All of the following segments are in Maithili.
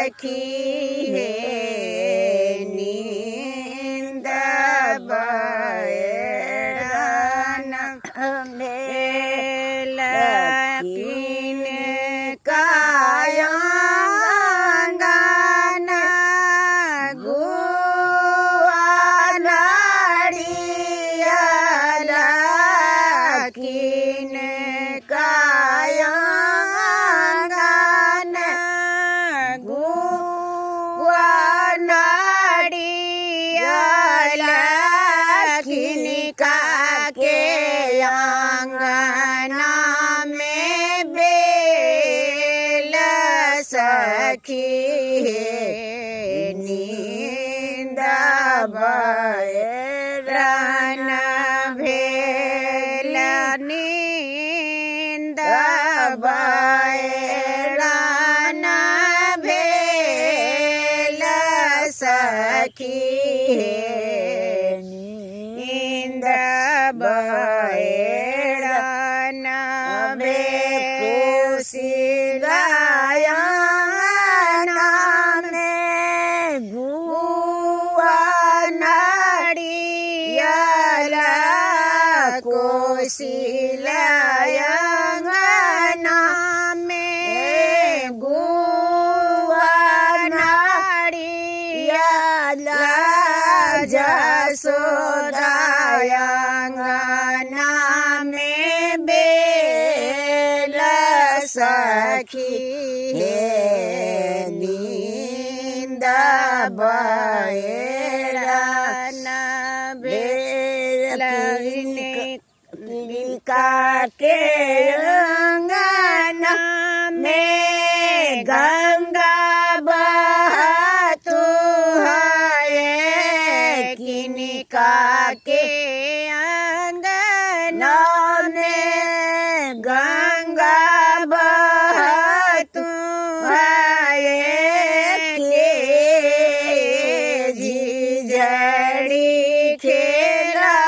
सखी हे, नींद बैरन भेल। किन कायांगन गुआ नारियल, किन कायांगन गुआ नारियल, किनका के आंगना में बेल सखी हे, नींद बैरन भेल, नींद बैरन भेल सखी हे, नींद बैरन भेल। कोशिलायना में गुआ नारियल, कोशिलायंगना में गुआ नारियल, जसोदायंगना में बेल सखी हे, नींद बैरन भेल। किनका के अंगना में गंगा बहतु है, किनका के अंगना में गंगा बहतु है, के झिझड़ी खेला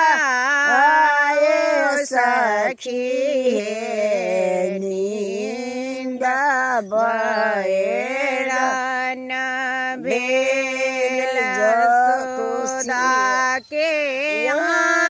आयो सखी हे, नींद बैरन